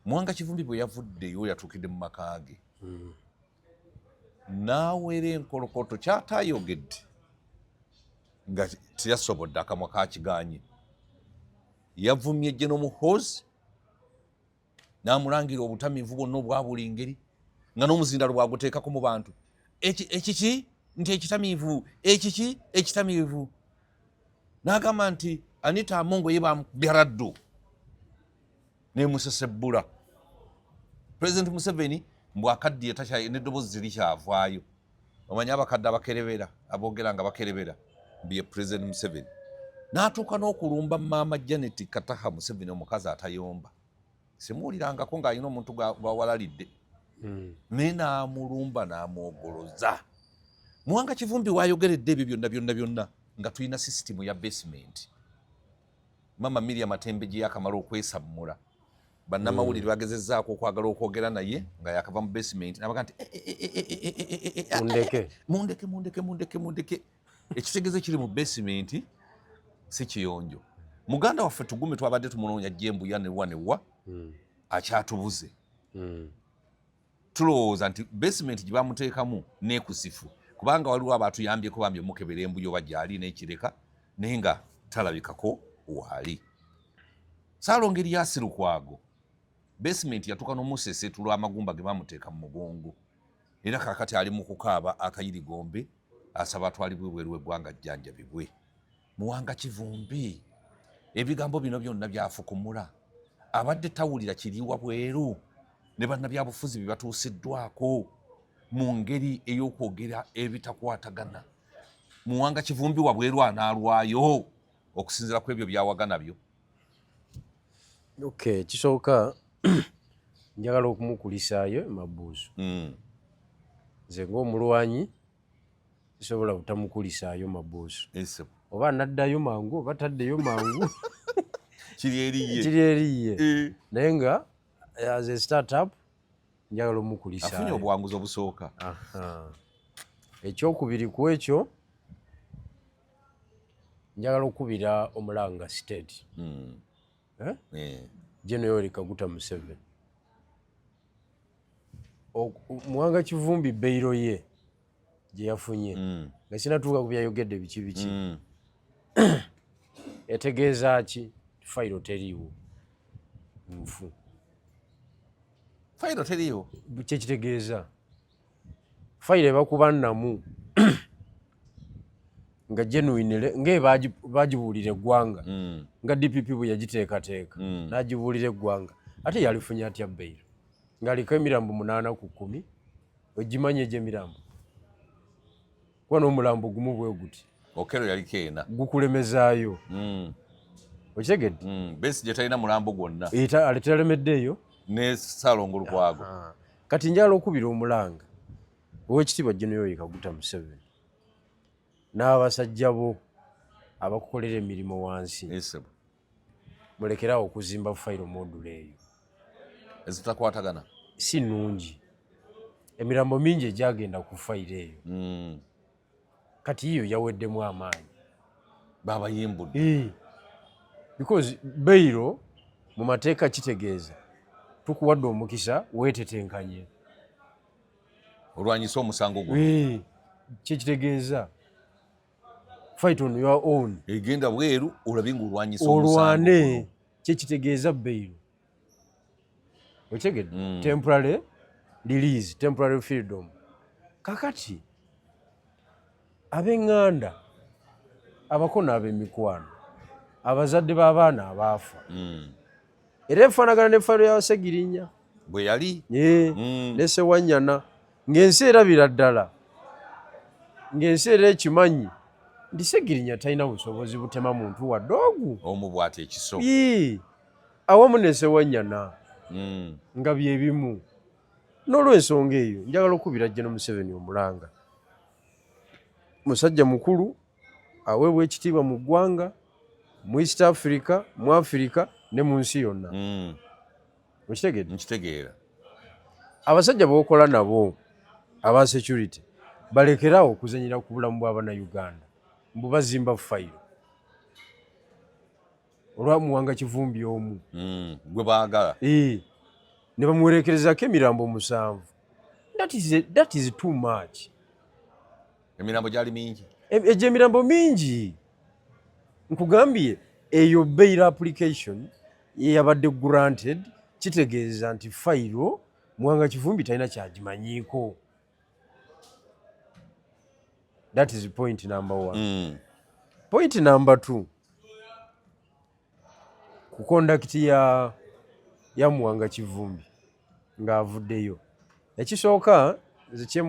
Muwanga Kivumbi bwe yavuddeyo, yatuukidde mu maka ge n'awera enkolokoto kyatayogedde nga teyasobodde, akamwa kakiganye. Yavumye General Muhoozi n'amulangira obutamiivu bwonna obwa buli ngeri, nga n'omuzindalo bwaguteekako mu bantu. Ekiki nti ekitamiivu, ekiki ekitamiivu. N'agamba nti Anita Amongo ye bamukubya raddu nemusesebbula. President Museveni mbw akaddiye, n'eddoboozi likyavaayo. Omanyi abakadde abakerebera, aboogera nga bakerebera, mbu ye President Museveni. N'atuuka n'okulumba Maama Janet Kataha Museveni, omukazi atayomba, simuwulirangako ng'alina omuntu gwawalalidde, naye n'amulumba n'amwogoloza. Muwanga Kivumbi wayogeredde ebyo byonna byonna byonna nga tulina sisitimu ya basement. Mama Miriam Matembe gye yakamala okwesammula, bannamawulire bagezezzaako okwagala okwogera naye nga yakava mu basement, nabaga nti "Eh, eh, eh, eh, eh, eh, eh, eh, eh, Mundeke." Mundeke, mundeke, mundeke, mundeke. Ekitegeeza kiri mu basement si kiyonjo. Muganda waffe Tugume twabadde tumunoonya jembuya newa newa, akyatubuze. Tulowooza nti basement gye bamuteekamu neekusifu, kubanga waliwo abatuyambyeko bambi omukebera embuyo oba gyali n'ekireka, naye nga talabikako waali. Saalongo Erias Lukwago, basement yatuuka n'omusesetulwa amagumba ge bamuteeka mu mugongo, era kaakati ali mu kukaaba akayirigombe, asaba atwalibwe bweru w'eggwanga ajjanjabibwe. Muwanga Kivumbi ebigambo bino byonna byafukumula, abadde tawulira kiriwa bweru ne bannabyabufuzi bye batuusiddwako mu ngeri ey'okwogera ebitakwatagana. Muwanga Kivumbi wabweru anaalwayo okusinziira ku ebyo byawaga nabyo? Okay, kisooka njagala okumukulisaayo mabuuzo. Nze ng'omulwanyi sisobola butamukulisaayo mabuuzo. Ese. Oba anaddayo mangu oba taddeyo mangu, kiri eriye. Kiri eriye. Naye nga as a startup njagala afunye omukulisaayo. Obuwanguzi obusooka. Aha. Ekyokubiri ku ekyo, njagala okubira omulanga state, eh? General Yoweri Kaguta Museveni. Muwanga Kivumbi bail ye gye yafunye, nga sinatuuka ku byayogedde biki biki, etegeeza ki? Fayiro teriiwo, nfu. Fayiro teriiwo. Kyekitegeeza fayiro ebakuba nnamu nga genuinely nga bagibuulira eggwanga, nga DPP bwe yagiteekateeka, n'agibuulira eggwanga. Ate yalifunye atya bail ng'aliko emirambo 8 ku 10? Ogimanyi egyo emirambo? Kuba n'omulambo gumu bwe guti. Okero yaliko ena. Gukulemezaayo. Okitegedde? Besigye talina mulambo gwonna. Ate talemeddeeyo. Ne Saalongo Lukwago. Aha. Kati njagala okubira omulanga Owekitiibwa General Yoweri Kaguta Museveni n'abasajja bo abakukolera emirimu wansi, Esebo. mulekerawo okuzimba fayiro modulo eyo. Ezitakwatagana. Si nnungi. Emirambo mingi egyagenda ku fayiro eyo, kati yiyo yaweddemu amaanyi. Babayimbudde. Because bail mu mateeka kitegeeza tukuwadde omukisa weetetenkanye. Olwanyisa omusango guno. Kyekitegeeza fight on your own. Egenda bweru olabye ngaolwanyisa omusango olwane guno. Kyekitegeeza bail, okitegedde? Mm. Temporary release, temporary freedom. Kakati ab'eŋŋanda, abakono, ab'emikwano, abazadde b'abaana abaafa, era efaanagana ne fayiro ya Segirinya. Bwe yali. Ne Sewanyana, ng'ensi erabira ddala, ng'ensi era ekimanyi nti Segirinya talina busobozi butema muntu wadde ogu. Omu bw'ati ekiso. Ii, awamu ne Sewanyana, nga byebimu. N'olwensonga eyo njagala okubira General Museveni omulanga. Musajja mukulu aweebwa ekitiibwa mu ggwanga, mu East Africa, mu Africa ne mu nsi yonna. Okitegedde? Nkitegeera. Abasajja b'okola nabo aba security balekerawo okuzanyira ku bulamu bw'Abannayuganda mbu bazimba fayiro olwa Muwanga Kivumbi omu. Gwe baagala. Ee. Ne bamuwerekerezako emirambo 7. That is too much. Emirambo gyali mingi. Egyo emirambo mingi. Nkugambye, eyo bail application yeyabadde granted, kitegeeza nti fayiro Muwanga Kivumbi talina kyagimanyiiko. That is point number one. Point number two, ku conduct ya Muwanga Kivumbi ng'avuddeyo, ekisooka nze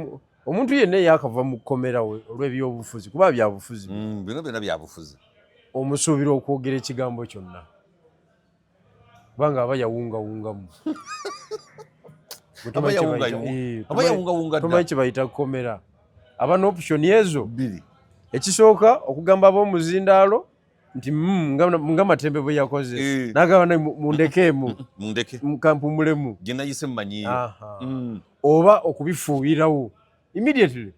omuntu yenna eyakava mu kkomera olw'ebyobufuzi, kuba byabufuzi, Bino byonna byabufuzi, omusuubira okwogera ekigambo kyonna, kubanga aba yawungawungamu. Aba aba yawungawunga dda. Tomanyi kye bayita kkomera, aba n'option ezo bbiri. Ekisooka, okugamba ab'omuzindaalo nti nga Matembe bwe yakoze, n'agamba naye, "Mundekeemu, Mundeke, kampumulemu, gye nayise mmanyiiyo." Oba okubifuuyirawo immediately.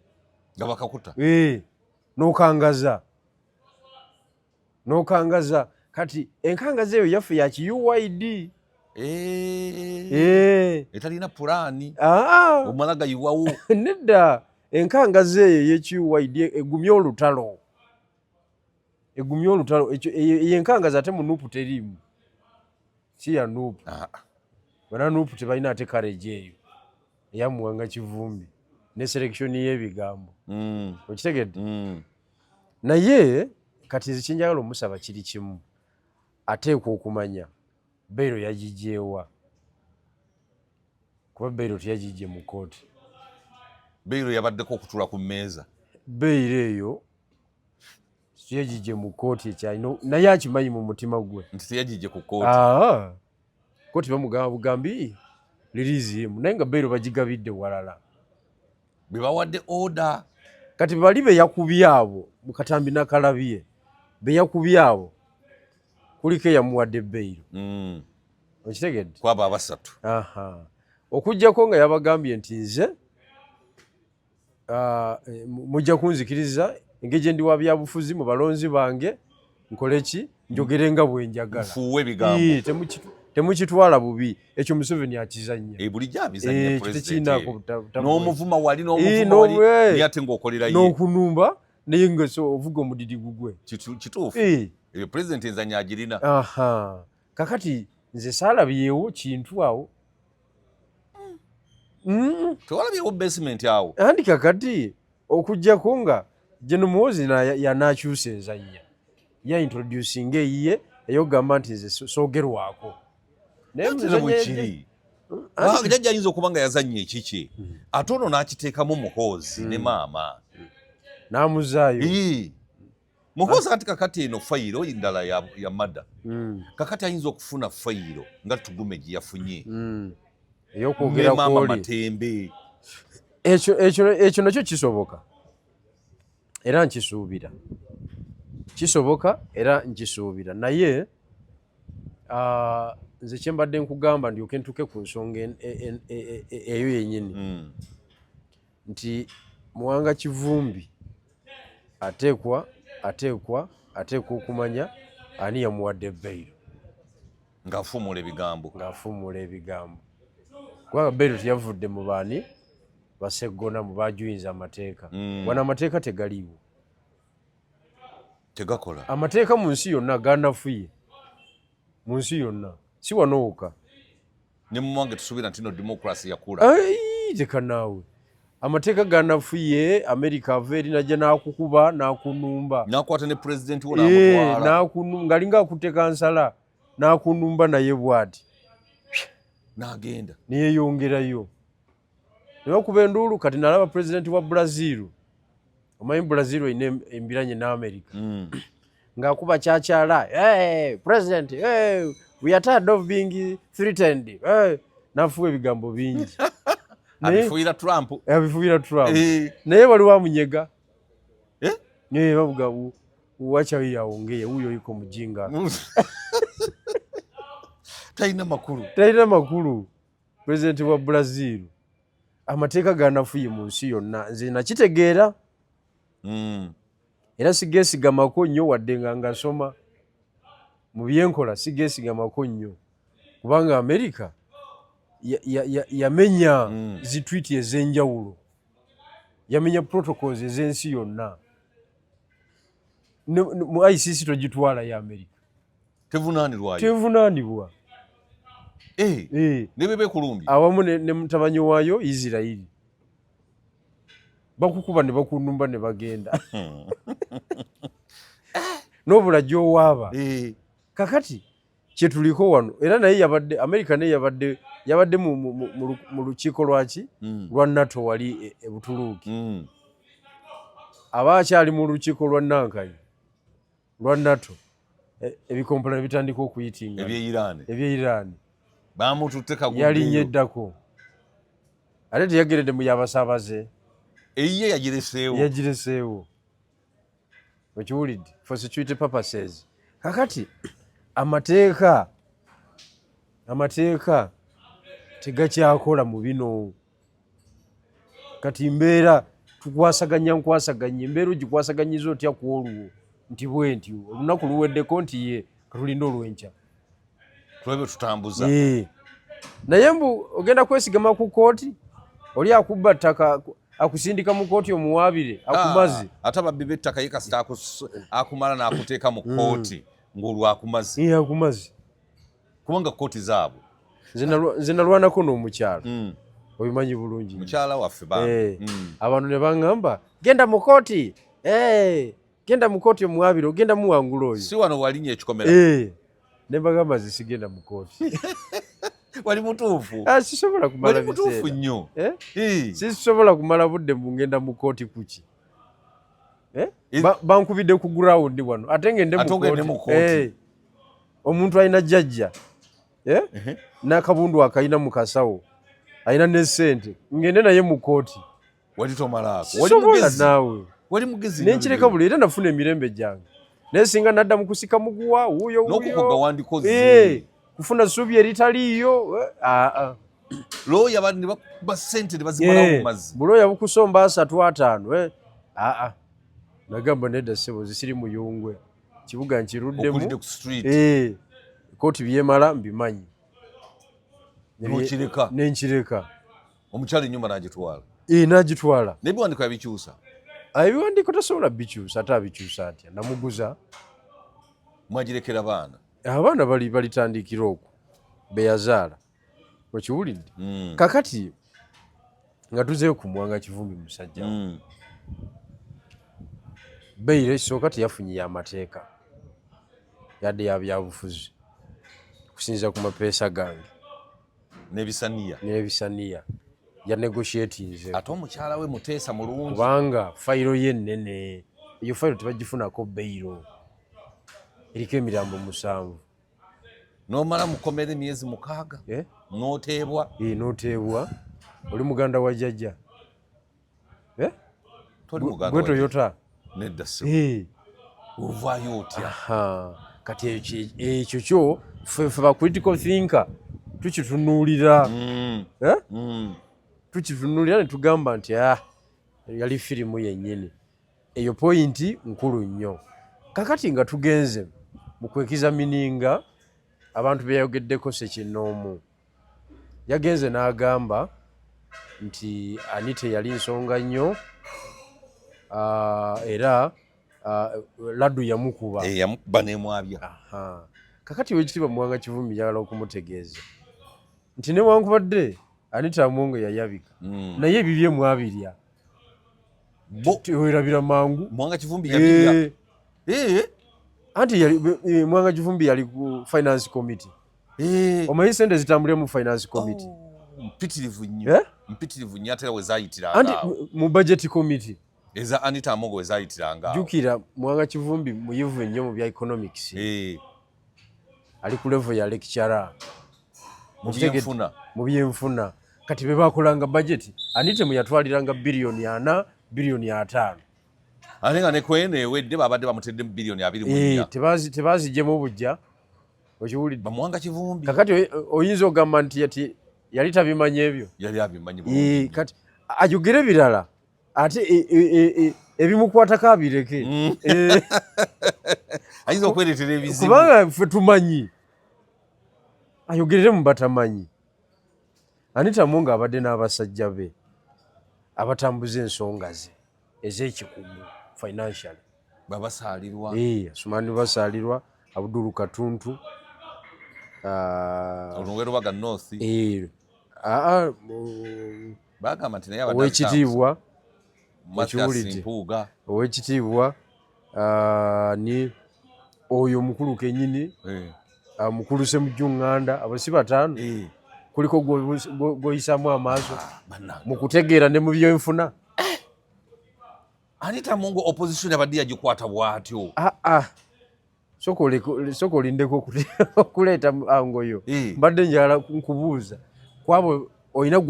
Nga bakakuta. N'okangaza, n'okangaza. Kati enkangaza eyo yaffe ya ki UYD. Etalina pulaani. Ah, omala gayiwawo. Nedda, enkangaza eyo ey'eki UYD egumya olutalo, egumya olutalo. Ekyo eyo enkangaza ate mu NUP teriimu, si ya NUP. Ah, bana NUP tebalina ate courage eyo eya Muwanga Kivumbi ne selection y'ebigambo. Okitegedde? Mm. Naye kati nze kyenjagala omusaba kiri kimu: ateekwa okumanya bail yagigyewa, kuba bail teyagigye mu kooti. Bail yabaddeko okutuula ku mmeeza. Bail eyo teyagigye mu kooti, ekyalina naye akimanyi mu mutima gwe. Nti teyagigye ku kooti. Aa, kooti bamugamba bugambi release him, naye nga bail bagigabidde walala. Be bawadde order. Kati bali be yakubye abo mu katambi nakalabye, be yakubye abo kuliko eyamuwadde bail. Okitegedde? Kwabo abasatu. Aha, okugjako nga yabagambye nti nze mujja kunzikiriza engeri gye ndi wa byabufuzi mu balonzi bange, nkole ki, njogere nga bwe njagala. Nfuuwe ebigambo. Temukitwala bubi, ekyo Museveni akizannya. Bulijjo abizannya. Ekyo President tekiinaako n'omuvuma wali, n'omuvuma wali, naye ate ng'okolera ye. N'okunumba, naye nga so ovuga omudidi gugwe. Kituufu. Ebyo pulezidenti enzannya agirina. Aha, kakati nze saalabyewo kintu awo. Tewalabyewo basement awo? Andi kakati okugjako nga General Muhoozi yanakyusa enzannya, ya introducing eyiye ey'okugamba nti nze soogerwako. Naye Ate ne muzannya bwekiri, jjajja ayinza okuba nga yazannya ekiki, ate ono n'akiteekamu Muhoozi ne maama. N'amuzaayo. Muhoozi ati kakati eno fayiro ndala ya mada. Kakati ayinza okufuna fayiro nga Tugume gye yafunye ne ey'okwogera maama kwoli. Matembe. Ekyo nakyo kisoboka era nkisuubira kisoboka era nkisuubira. Naye nze kyembadde nkugamba, ndyoke ntuke ku nsonga eyo yennyini, nti Muwanga Kivumbi ateekwa okumanya ani yamuwadde bail. Ng'afuumula ebigambo. Ng'afuumula ebigambo, kubanga bail teyavudde mu baani baseggona mu bajuyinza amateeka. Wano amateeka tegaliiwo. Tegakola. Amateeka mu nsi yonna ganafuye, mu nsi yonna, si wano wokka. Ne mu mwange tusuubira nti no democracy yakula. Ai, teka naawe, amateeka ganafuye. Amerika ava eri najja n'akukuba n'akunumba. N'akwata ne pulezidenti wo n'amutwala. Ng'alinga akutte kansala n'akunumba, naye bw'ati n'agenda. Neyeyongerayo ne bakuba enduulu. Kati nalaba pulezidenti wa Brazil, omanyi Brazil erina embiranye n'America, ng'akuba kyakyala, "Hey, president, hey, we are tired of being threatened, hey." N'afuwa ebigambo bingi. Abifuuyira Trump. Abifuuyira Trump. Naye waliwo amunyega. Eh? Bavuga wacha huyo aongee, huyo yuko mjinga. Talina makulu. Talina makulu, pulezidenti wa Brazil. Amateeka ganafuye mu nsi yonna, nze nakitegeera. Era sigeesigamako nnyo, wadde nga ngasoma mu byenkola, sigeesigamako nnyo, kubanga Amerika Yamenya zi treaty ez'enjawulo, yamenya protocols ez'ensi yonna. Mu ICC togitwala ya America. Tevunaanirwayo. Tevunaanibwa. Eh, Eh, ne bwe bekulumbye. Awamu ne mutabanyi waayo Isirairi, bakukuba ne bakunumba ne bagenda n'obula gy'owaaba. Kakati kyetuliko wano era naye yabadde Amerika, naye yabadde mu lukiiko lwaki lwa NATO wali e Butuluuki. Aba akyali mu lukiiko lwa Nankanyi lwa NATO, ebikompula ne bitandika okuyitinga. Eby'Iran. Eby'Iran. Bamututte. Yalinnya Kaguddeyo. Eddako ate teyageredde mu yabasaabaze. Eyiye yagireseewo. Yagireseewo, okiwulidde, for security purposes. Kakati amateeka tegakyakola mu bino. Kati mbeera tukwasaganya nkwasaganya, embeera ogikwasaganyiza otya ku olwo nti bwe ntyo olunaku luweddeko nti ye katulinde olwenkya? Tulabe tutambuza. Eh. Naye mbu ogenda kwesigama ku kooti, oli akubba ttaka akusindika mu kooti omuwaabire akumaze. Ah, ate ababbi b'ettaka ye kasita akumala n'akuteeka mu kooti ng'olwo akumaze. Ye akumaze. Kubanga kooti zaabwe. Nze nalwanako n'omukyalo, obimanyi bulungi nnyo. Mukyala waffe ba Eh, abantu ne baŋŋamba genda mu kooti, Eh, genda mu kooti omuwaabire, ogenda muwangula oyo. Si wano walinnya ekikomera? Eh, ne mbagamba nze sigenda mu kooti. Wali mutuufu. Ah, sisobola kumala Wali mutuufu biseera. nnyo. Eh? Eh. Sisobola kumala budde mu ngenda mu kooti kuki? Eh? Bankubidde ku ground wano ate ngende mu Ate ogende kooti. mu kooti. Eh. Omuntu alina jjajja, eh? N'akabundu akalina mu kasawo, alina ne ssente, ngende naye mu kooti? Wali tomalaako, wali Sisobola. mugezi. Naawe. Wali mugezi nnyo. Nenkireka buli era nafuna emirembe gyange, naye singa nadda mu kusika muguwa wuuyo N'okukoga wuuyo. wandikoze. Eh, kufuna ssuubi eritaliiyo, eh, ah, ah. Looya ne bakuba ssente ne bazimalawo mu mazzi. Bulooya bukusomba asatu ataano, eh. Aa, nagamba nedda ssebo, zisiri muyungwe kibuga nkiruddemu. Okulidde ku street. Eh, kooti byemala mbimanyi. N'okireka. Nenkireka. Omukyala ennyumba n'agitwala. Eh, n'agitwala. N'ebiwandiiko yabikyusa? Ah, ebiwandiiko tasobola bikyusa, ate abikyusa atya? Namuguza. Mwagirekera baana? Abaana bali balitandikira okwo beyazaala, okiwulidde? Kakati nga tuzeeyo ku Muwanga Kivumbi, musajja we. Bail ekisooka teyafunye y'amateeka yadde ya byabufuzi, okusinziira ku mapeesa gange. N'ebisaniya. N'ebisaniya ya negotiatinze. Ate omukyala we muteesa mulungi. Kubanga fayiro ye ennene, eyo fayiro tebagifunako bail, eriko emirambo 7. N'omala mukomera emyezi 6. Eh? N'oteebwa. Eh, n'oteebwa, oli muganda wa jjajja. Eh? Toli muganda Gwe wa Toyota. Nedda ssebo. Eh. Ovaayo otya? Aha. Kati ekyo kyo ffe ba critical thinker tukitunuulira. Eh? Tukitunuulira ne tugamba nti ah, yali firimu yennyini. Eyo point nkulu nnyo. Kakati nga tugenze mu kwexamininga abantu be yayogeddeko ssekinnoomu, yagenze n'agamba nti Anita yali nsonga nnyo, ah, era ah, laddu yamukuba. Eh, yamukuba n'emwabya. Aha. Kakati Owekitiibwa Muwanga Kivumbi njagala okumutegeeza nti newankubadde Anita Amongo yayabika, naye ebibye mwabirya. Bo werabira mangu. Muwanga Kivumbi yabirya. Eh, Eh, anti Muwanga Kivumbi yali ku finance committee. Omanyi sente zitambulira mu finance committee? Oh, mpitirivu nnyo. Eh? Mpitirivu nnyo, ate era we zaayitiranga Anti awo. mu budget committee. Eza Anita Amongo we zaayitiranga awo. Jjukira Muwanga Kivumbi muyivu nnyo mu bya economics. Ali ku level ya lecturer. Mu byenfuna. Mu byenfuna. Kati be bakolanga budget, Anita mwe yatwaliranga 4 biliyoni, 5 biliyoni. Ate nga ne kweno ewedde babadde bamutedde mu biliyoni 24. Eh, tebazigyemu bujja, okiwulidde? Bamuwanga Kivumbi. Kakati oyinza ogamba nti yati yali tabimanyi ebyo? Yali abimanyi Eh, bulungi. Kati ayogere birala ate ebimukwatako abireke. Eh, Ayinza okwereetera ebizibu. Kubanga ffe tumanyi, ayogerere mu batamanyi. Anita Among abadde n'abasajja be abatambuza ensonga ze ez'ekikugu financially. Babasaalirwa. Sumani Basaalirwa, Abdul Katuntu, Olunwe North. Bagamba nti naye owekitiibwa Mathias Mpuuga. Owekitiibwa ni oyo omukulu kenyini, mukulu Semujju Nganda, abo si bataano? Kuliko gwoyisaamu amaaso mu kutegeera ne mu byenfuna. Anita Among opposition abadde yagikwata bw'atyo. Soka olindeko okuleeta angoyo. Mbadde njagala nkubuuza kwabo olina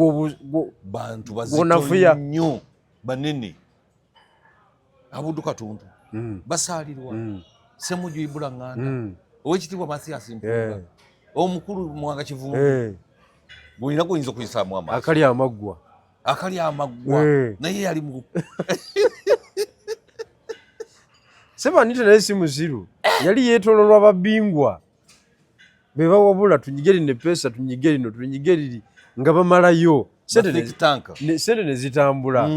bantu bazito nnyo banene. Abudu Katuntu, Basaalirwa, Semujju Ibula Nganda, Owekitiibwa Mathias Mpuuga, omukulu Muwanga Kivumbi, gwolina gwoyinza okuyisaamu amaaso. Akali amaggwa. Akali amaggwa naye yali mu Sebanite naye si musiru, yali yeetoololwa babingwa be bawabula, tunyige lino epeesa, tunyige lino, tunyige liri, nga bamalayo sente ne zitambula.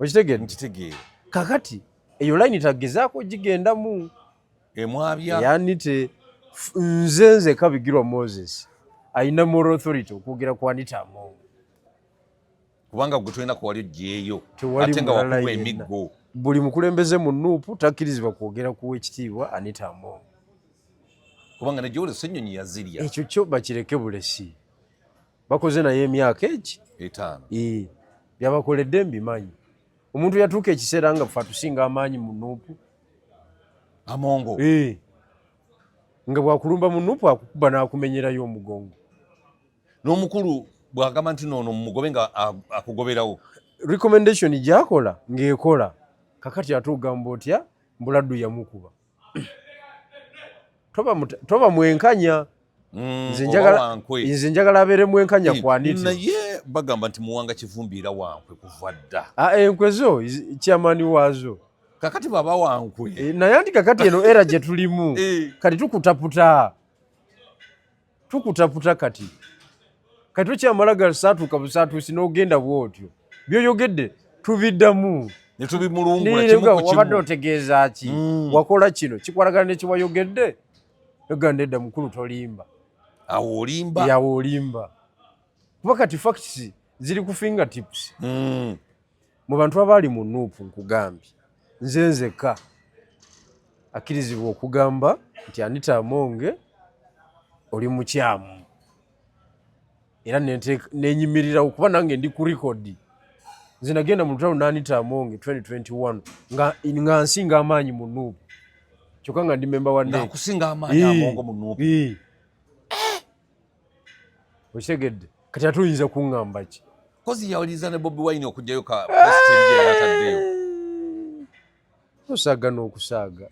Okitegedde? Nkitegeera. Kakati eyo layini tagezaako gigendamu. Emwabya. Yanite nze nze Kabigirwa Moses ayina moral authority okwogera ku Anita Among. Kubanga gwe tolina kuwali oggyeeyo, ate nga wakuba emiggo. Buli mukulembeze mu NUP takkirizibwa kwogera ku wekitiibwa Anita Among. Kubanga ne Joel Ssenyonyi yazirya. Ekyo kyo bakireke bulesi. Bakoze naye emyaka egi 5. Byabakoledde mbimanyi. Omuntu yatuuka ekiseera nga ffe atusinga amaanyi mu NUP. Amongo. Nga bw'akulumba mu NUP akukuba n'akumenyerayo omugongo. N'omukulu bw'agamba nti noono mugobe nga akugoberawo. Recommendation gy'akola ng'ekola. Kakati ate ogamba otya mbuladdu yamukuba. Toba mwenkanya. Nze njagala abeere mwenkanya ku Anita. Naye bagamba nti Muwanga Kivumbi era wankwe kuva dda. Enkwe zo chairman waazo. Kakati baba wankwe. Naye anti kakati eno era gye tulimu. Kati tukutaputa. Tukutaputa kati. Kati tokyamala gasaatuka busaatuusi n'ogenda bw'otyo. By'oyogedde tubiddamu. Ne tubimulungula kimu ku kimu. Wabadde otegeeza ki? Wakola kino kikwatagana ne kiwayogedde? Ogamba nedda mukulu tolimba. Awo olimba. Awo olimba. Kuba kati facts ziri ku fingertips. Mu bantu abaali mu NUP nkugambye nze nzekka akkirizibwa okugamba nti Anita Among oli mukyamu. Era nenyimirirawo kuba nange ndi ku record. Nze nagenda mu lutalo n'Anita Among 2021 nga nsinga amaanyi mu NUP. Kyokka nga ndi member wa NEC. Nkusinga amaanyi Among mu NUP. Okitegedde? Kati ate oyinza kuŋŋamba ki? Kozi yawuliriza ne Bobi Wine okuggyayo ka president gye yataddeyo. Osaaga n'okusaaga.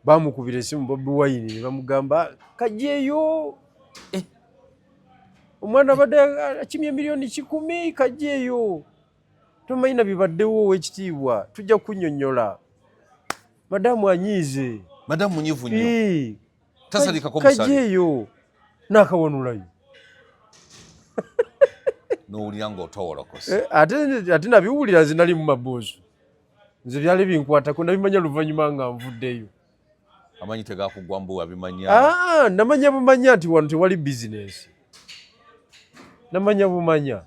Baamukubira esimu Bobi Wine ne bamugamba kajjeeyo. Omwana abadde akimye 1,000,000 kajjeeyo. Tomanyi na bibaddewo ow'ekitiibwa, tujja kunnyonnyola. Madamu anyiize. Madamu munyiivu nnyo. Tasalikako musale. Kajjeeyo. N'akawanulayo. N'owulira ng'otowolokose. Ate nabiwulira nze nali mu mabuuzo. Nze byali binkwatako nabimanya luvannyuma nga nvuddeyo. Amanyi tegakugwa mbu wabimanya. Namanya bumanya nti wano tewali bizinesi. Namanya bumanya.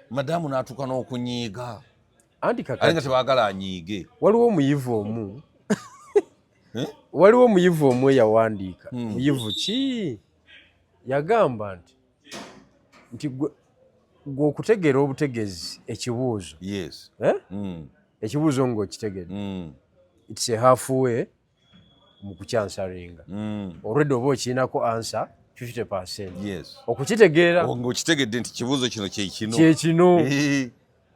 Madamu n'atuuka n'okunyiiga. Anti kakati. Ate nga tebaagala anyiige. Waliwo omuyivu omu. Waliwo omuyivu omu eyawandiika. Muyivu ki? Yagamba nti gwe okutegeera obutegezi ekibuuzo. Yes. Ekibuuzo ng'okitegedde. It's a halfway mu kukyansaringa. Already oba okirinako answer 50%. Yes. Okukitegeera. Ng'okitegedde nti kibuuzo kino kye kino. Kye kino.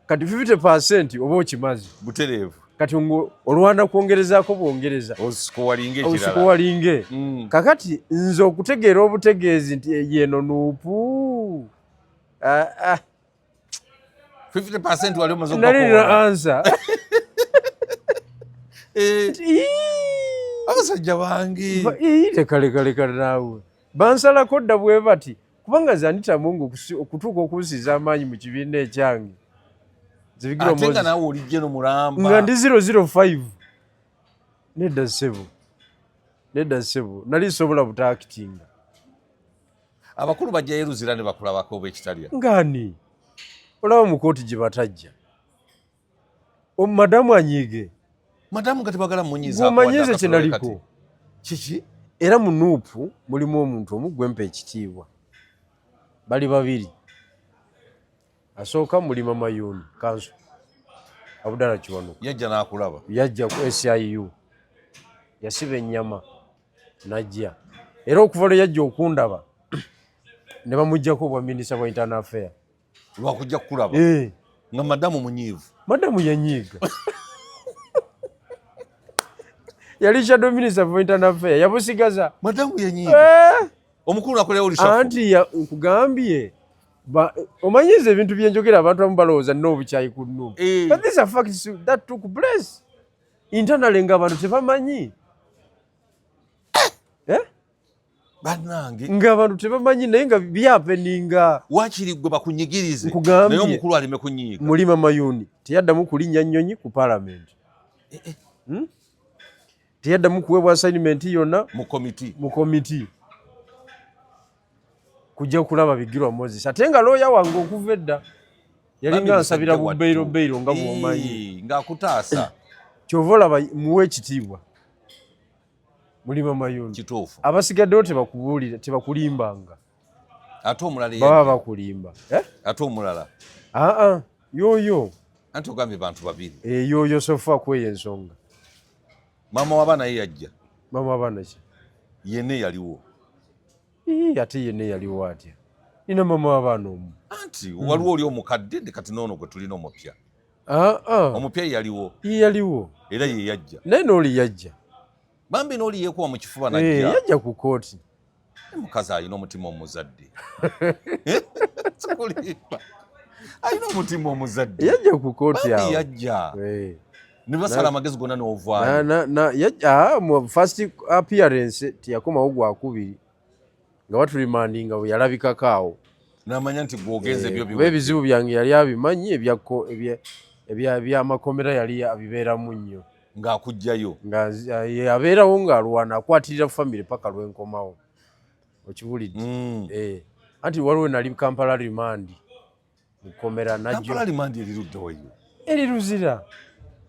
Kati 50% oba okimaze. Butereevu. Kati olwana kwongerezaako bwongereza. Osikowalinge ekirala. Osikowalinge. Kakati nze okutegeera obutegeezi nti yeno NUP. 50% wali omaze okubakoona. Answer. Abasajja bange. Leka leka leka naawe. Bansalako dda bwe bati. Kubanga nze Anita Among okutuuka okunsiiza amaanyi mu kibiina ekyange. Ate nga naawe oli jeno mulamba. Nga ndi 005. Nedda ssebo. Nedda ssebo. Nali sobola butaakitinga. Abakulu bajjayo Luzira ne bakulabako oba ekitalya. Ngani? Olaba mu kooti gye batajja. Madamu anyiige. Madamu nga tebagala munyiza. Omanyize kye naliko. Kiki? Era mu Nuupu mulimu omuntu omu gwe mpa ekitiibwa. Bali babiri. Asooka Mulima Mayuuni, kanso. Abudala Kiwanuka. Yajja n'akulaba. Yajja ku SIU. Yasiba ennyama n'ajja. Era okuva lwe yajja okundaba ne bamuggyako obwa minisita bwa internal affair. Lwakujja kukulaba. Eh. Nga madamu munyiivu. Madamu yanyiiga. Yali shadow minister for internal affairs yabusigaza. Madamu yanyiiga. Eh. Omukulu akolera oli shafu. Anti nkugambye omanyiza ebintu byenjogera abantu abamu balowooza nina obukyayi ku Nup. Eh. But these are facts that took place. Internally nga abantu tebamanyi. Eh? Bannange. Nga abantu tebamanyi naye nga byapeninga. Waakiri gwe bakunyigirize. Naye omukulu aleme kunyiiga. Mulima Mayuuni teyaddamu kulinnya nnyonyi ku parliament. Eh, eh. Teyaddamu kuweebwa assignment yonna mu komiti. Mu komiti. Kujja kulaba Bigirwa Moses ate nga looya wange okuva edda yalinga nsabira bu bail bail nga bw'omanyi. Ng'akutaasa. Ky'ova olaba muwe ekitiibwa. Mulima Mayuuni. Kituufu. Abasigaddewo tebakubuulira, tebakulimbanga. Ate omulala baba bakulimba. Eh? Ate omulala. Aa, yoyo. Anti ogambye bantu babiri. Eh, yoyo sofa kweyo ensonga. Maama w'abaana ye yajja. Maama w'abaana ki? Yenna yaliwo. Ii, ate yenna yaliwo atya? Nina maama w'abaana omu. Anti waliwo oli omukadde kati n'ono gwe tulina omupya. Omupya ye yaliwo. Ye yaliwo. Era ye yajja. Naye n'oli yajja. Bambi n'oli yeekuba mu kifuba n'ajja. Yajja ku kooti. Omukazi alina omutima omuzadde. Sikulimba. Alina omutima omuzadde. Yajja ku kooti awo. Bambi yajja. Ne basala amagezi gonna n'ovaayo. Yajja mu first appearance teyakomawo gwakubiri. Nga baturimandinga bwe yalabikako awo. N'amanya nti gw'ogenze ebyo biwedde. Ebizibu byange yali abimanyi, eby'amakomera yali abibeeramu nnyo. Ng'akuggyayo. Nga abeerawo ng'alwana akwatirira famire paka lw'enkomawo. Okiwulidde? Anti waliwo nali Kampala remand mu kkomera najjo. Kampala remand eri ludda wa yo? Eri Luzira.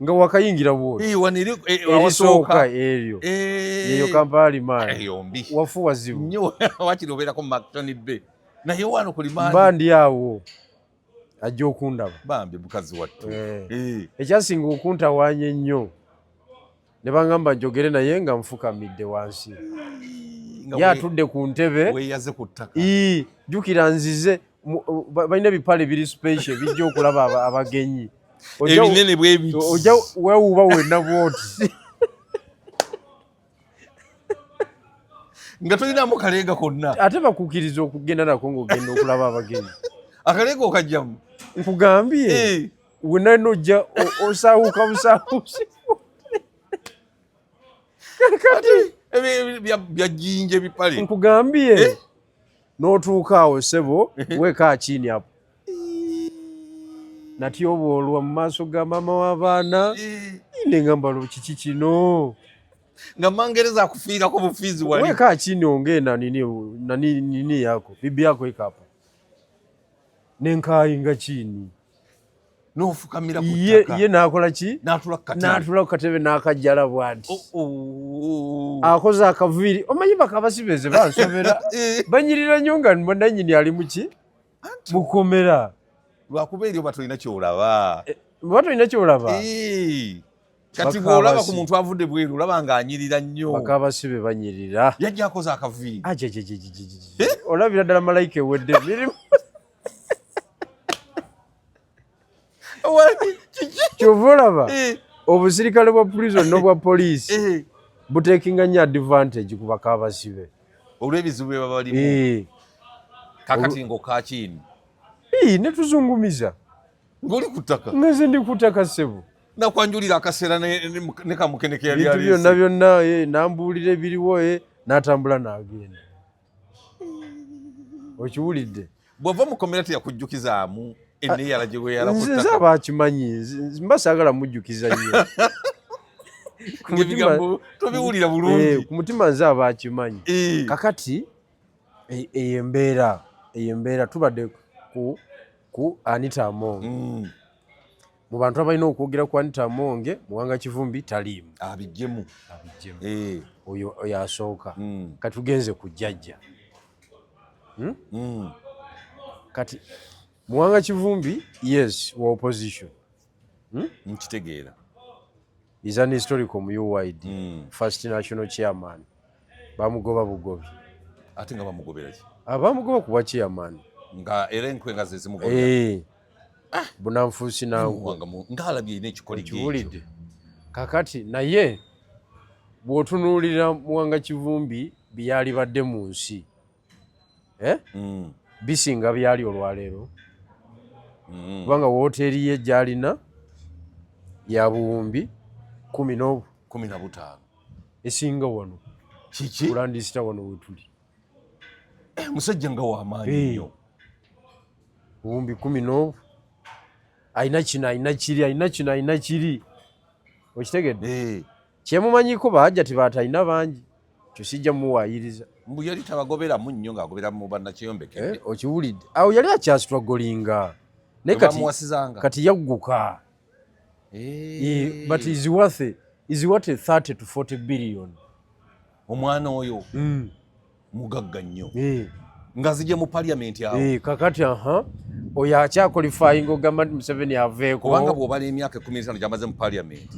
Nga wakayingira bw'oti. Wano eri, Erisooka eryo. Yeyo Kampala remand. Eyo mbi. Wafu wazibu. Nnyo, wakiri obeerako mu Macton Bay. Naye wano ku remand. Mba ndi awo. Ajja okundaba. Bambi mukazi wattu. Ekyasinga okuntawaanya ennyo. Ne bangamba njogere naye nga nfukamidde wansi. Ye atudde ku ntebe. Weeyaze ku ttaka. Jjukira nzize, balina ebipale biri special bijja okulaba abagenyi. Ebinene bwe biti. Ojja weewuuba wenna bw'oti. Nga tolinamu kaleega konna. Ate bakukkiriza okugenda nako ng'ogenda okulaba abagenyi. Akaleega okajjamu. Nkugambye. Wenna n'ojja osaawuka busaawusi. Kati bya jjinja ebipale. Nkugambye. N'otuuka awo ssebo, weeka chini hapo. Natyoboolwa mu maaso ga maama w'abaana. Ne ngamba lo kiki kino? Nga Mangereza akufiirako bufiizi wali. Weeka chini ongee na nini, na nini, nini yako. Bibi yako iko hapa. Ne nkaayinga chini. N'ofukamira ku ttaka. Ye n'akola ki? N'atula ku katebe. N'atula ku katebe n'akajjala bw'ati. Akoze akaviiri. Omanyi bakabasibeze bansobera. Banyirira nnyo nga nannyini ali mu ki? Mukomera. Lwakuba eri oba tolina ky'olaba. Oba tolina ky'olaba. Kati bw'olaba ku muntu avudde bweru olaba ng'anyirira nnyo. Bakabasibe banyirira. Yajja akoze akaviiri. Ajejejejeje. Olabira ddala malayika ewedde emirimu. Kyova olaba obusirikale bwa prison n'obwa poliisi butekinga nnyo advantage ku bakabasibe. Olw'ebizibu bye baba balimu. Kakati ng'okka kiini. Ne tuzungumiza. Ng'oli ku ttaka. Nze ndi ku ttaka ssebo. Nakwanjulira akaseera ne kamukene ke yali Ebintu aleese. byonna byonna, nambuulira ebiriwo, n'atambula n'agenda. Okiwulidde? Bw'ova mukomera teyakujjukizaamu enneeyala gye weeyala ku Nze ttaka? Abakimanyi, mba saagala mujjukiza nnyo. Ku mutima- Ng'ebigambo tobiwulira bulungi. Ku mutima nze abakimanyi. Kakati eyo embeera tubadde ku Anita Among. Mu bantu abalina okwogera ku Anita Among, Muwanga Kivumbi taliimu. Abiggyemu. Abiggyemu. Oyo asooka. Kati tugenze ku jjajja. Kati Muwanga Kivumbi, yes, wa opposition. Nkitegeera. Is an historical mu UYD. First national chairman bamugoba bugobi. Ate nga bamugobera ki? Abamugoba kuba chairman. Nga era enkwe nga ze zimugobera? Eh, bunanfuusi nangu. Muwanga ng'alabye erina ekikoligo ekyo. Okiwulidde? Kakati naye bw'otunuulira Muwanga Kivumbi byalibadde mu nsi, eh? Bisinga byali olwaleero. Kubanga woteeri ye gy'alina ya buwumbi kumi n'obu 15. Esinga wano. Kiki? Kulandisita wano wetuli. Eh, musajja nga w'amaanyi nnyo. Buwumbi kumi n'obu, alina kino, alina kiri, alina kino, alina kiri, okitegedde? Eh. Kyemumanyiko bajja tibatalina bangi, kyo sijja muwaayiriza. Mbu yali tabagoberamu nnyo ng'agobera mu bannakyeyombekedde. Eh, okiwulidde? Awo yali akyastrugglinga naye kati Bamuwasizanga. Kati yagguka. But is worth 30 to 40 billion. Omwana oyo mugagga nnyo. Nga zijje mu parliament awo. Eh, kakati aha oyo akyaqualifying ogamba nti Museveni aveeko? Kubanga bw'obala emyaka 15 gy'amaze mu parliament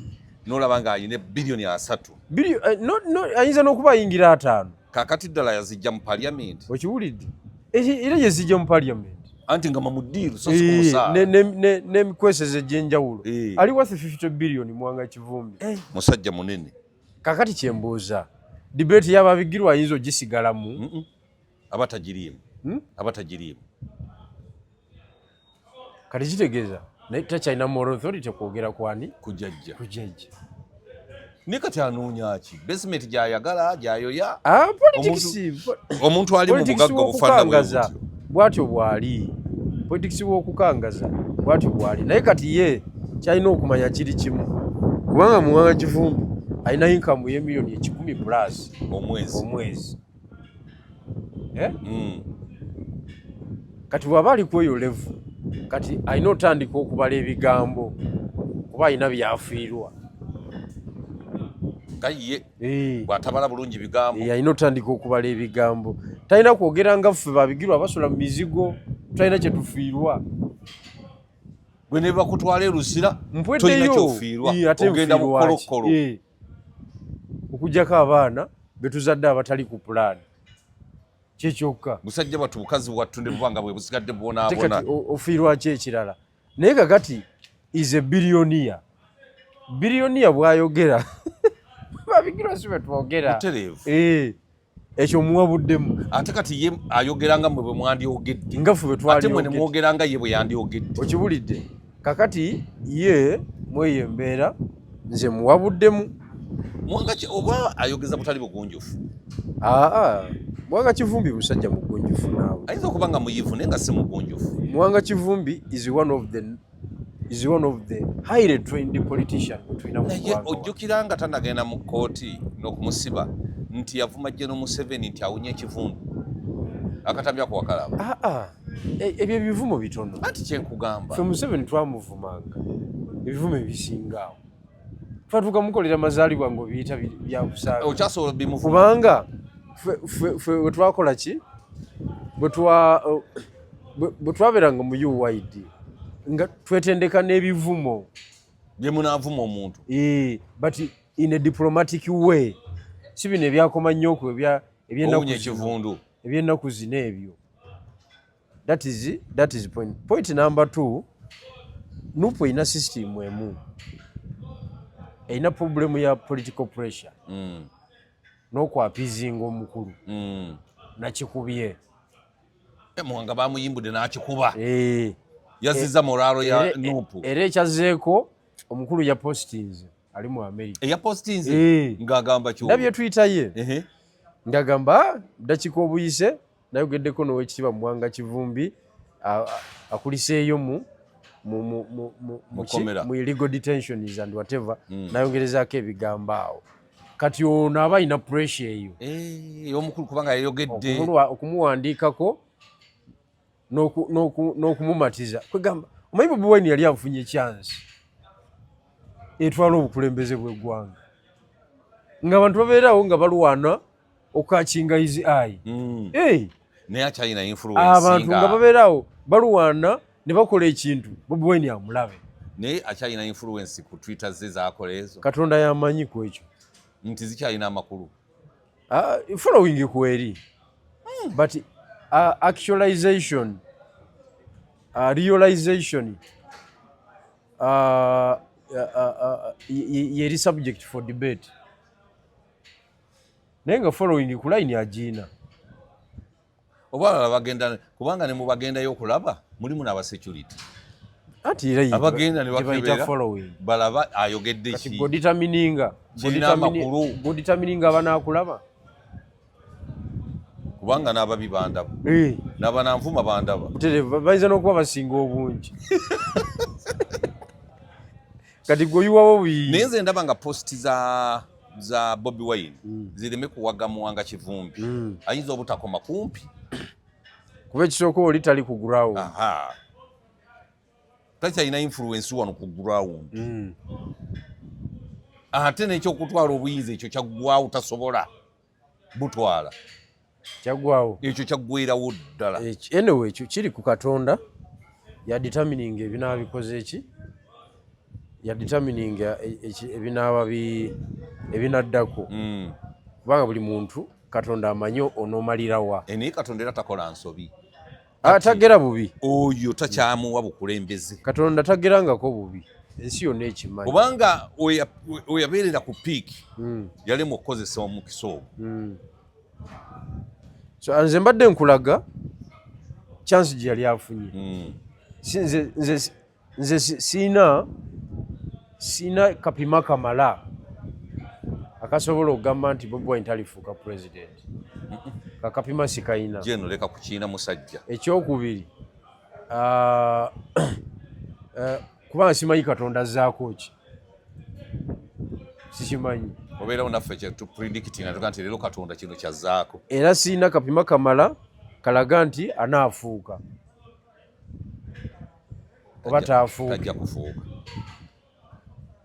n'olaba ng'alina biliyoni 30. No, ayinza n'okuba ayingira 50. Kakati ddala yazijja mu parliament? Okiwulidde? Era yezijja mu parliament. Anti nga mamudiiru so si ku musaala. N'emikweseze egy'enjawulo. Ali worth 50 billion, Muwanga Kivumbi. Musajja munene. Kakati kyembuuza, debate y'ababigirwa ayinza ogisigalamu? Mm-mm. Aba tagiriimu. Hmm? Aba tagiriimu. Kati kitegeeza naye takyalina moral authority kwogera kwani? Kujajja. Kujajja. Naye kati anoonya ki? Basement gy'ayagala gy'ayoya. Ah, politics. Omuntu ali mu Politics bugagga obufaanana bwe w'okukangaza butyo. Bw'atyo bw'ali, politics w'okukangaza bw'atyo bw'ali. Naye kati ye kyalina okumanya kiri kimu, kubanga Muwanga Kivumbi alina income y'emiliyoni 100 plus omwezi. Omwezi, eh? Kati bw'aba ali ku eyo level, kati alina otandika okubala ebigambo kuba alina byafiirwa. Nga ye Eh. bw'atabala bulungi bigambo. Eh, alina otandika okubala ebigambo. Talina kwogera nga ffe babigirwa abasula mu mizigo, talina kyetufiirwa. Gwe ne bakutwala e Luzira, tolina Mpweddeyo. kyofiirwa. Eh, ate Ogenda nfiirwa ki? bukolokolo. Eh. Okuggyako abaana betuzadde abatali ku pulaani, kyekyokka. Musajja bwattu, bukazi bwattu ne buba nga bwe busigadde Ate bubonaabona. kati ofiirwa ki ekirala? Naye kakati is a billionaire. Billionaire bwayogera, babigirwa si betwogera. Butereevu. Eh, ekyo muwabuddemu. Ate kati ye ayogera nga mmwe bwe mwandyogedde. Nga ffe bwe Ate mwe ne twalyogedde. mwogera nga ye bwe yandyogedde. Okiwulidde? Kakati ye mweyo embeera nze muwabuddemu. Muwanga oba ayogeza butali bugunjufu? Aa, Muwanga Kivumbi musajja mugunjufu naawe. Ayinza okuba nga muyivu naye nga si mugunjufu. Muwanga Kivumbi is one of the highly trained politician gwe tulina mu Naye ggwanga. ojjukira nga tanagenda mu kkooti n'okumusiba nti yavuma General Museveni nti awunya ekivundu? Akatambi ako wakalaba? Aa, ebyo ebivumo bitono. Anti kyenkugamba. Ffe Museveni twamuvumanga ebivumo ebisinga awo, twatuuka mukolera mazaalibwa ng'obiyita byakusaaga. Okyasobola bimuvuma? Kubanga ffe bwe twakola ki, bwe twabeeranga mu UYD nga twetendeka n'ebivumo. Bye munaavuma omuntu. Eh, but in a diplomatic way, si bino ebyakoma nnyo ku ebyennaku Owunya zino. ekivundu. Ebyennaku zino ebyo. That is point number two. NUP erina system emu, erina problem ya political pressure n'okwappeasinga omukulu. Nakikubye. Eh, Muwanga bamuyimbudde n'akikuba. Eh, Yazizza morale ya NUP. Era ekyazzeeko, omukulu yapostinze ali mu America. Eyapostinze? Eh. Ng'agamba kyo? Ndabye Twitter ye. Ngagamba, "Ah, ddakiika obuyise Nayogeddeko n'Owekitiibwa Muwanga Kivumbi, akuliseeyo Mukomera. mu illegal detentions and whatever, nayongerezaako ebigambo awo. Kati ono aba alina pressure eyo. Eh, omukulu, kubanga yayogedde. Okumuwandiikako n'okumumatiza. Kwegamba omanyi Bobi Wine yali afunye chance etwala obukulembeze bw'eggwanga, ng'abantu babeerawo nga balwana okucatchinga his eye. Hey, Naye akyalina influence. Abantu nga babeerawo balwana ne bakola ekintu Bobi Wine amulabe. Naye akyalina influence ku Twitter ze zakola ezo? Katonda yamanyi ku ekyo. Nti zikyalina amakulu? Following kweri, but actualization, realization yeri subject for debate, naye nga following ku line agiina. Oba abalala bagenda, kubanga ne mubagendayo okulaba mulimu n'abasecurity. Anti era Abagenda ne gye bayita bakebera. following. Balaba ayogedde Kati ki. Gwedetermininga Kirina amakulu. Gwedetermininga abanaakulaba. Kubanga n'ababi bandaba, Eh, n'abananvuma bandaba. Butereevu, bayinza n'okuba basinga obungi. Kati gwe oyiwawo buyiyi. Naye nze ndaba nga post za Bobi Wine zireme kuwaga Muwanga Kivumbi. Ayinza obutakoma kumpi. Kuba ekisooka oli tali ku ground. Aha, takyalina influence wano ku ground. Ate n'ekyokutwala obuyinza ekyo kyaggwawo, tasobola butwala. Kyaggwawo. Ekyo kyaggwerawo ddala. Anyway, ekyo kiri ku Katonda, yadetermininga ebinaaba bikoze eki, yadetermininga ebinaaba ebinaddako. Kubanga buli muntu Katonda amanyi onoomalirawa. Naye Katonda era takola nsobi. Tagera bubi. Oyo takyamuwa bukulembeze. Katonda tagerangako bubi, ensi yonna ekimanyi. Kubanga weyabeerera ku peak, yalema okukozesa omukisa ogwo. So nze mbadde nkulaga chance gye yali afunye. Nze siina kapima kamala akasobola okugamba nti Bobi Wine talifuuka president. Kakapima sikayina. Jeno leka kukiina musajja. Ekyokubiri, kubanga simanyi Katonda azzaako ki, sikimanyi. Obeerawo naffe kyetupredictinga tuga nti leero Katonda kino kyazzaako. Era siina kapima kamala kalaga nti anaafuuka oba taafuuke. Tajja kufuuka.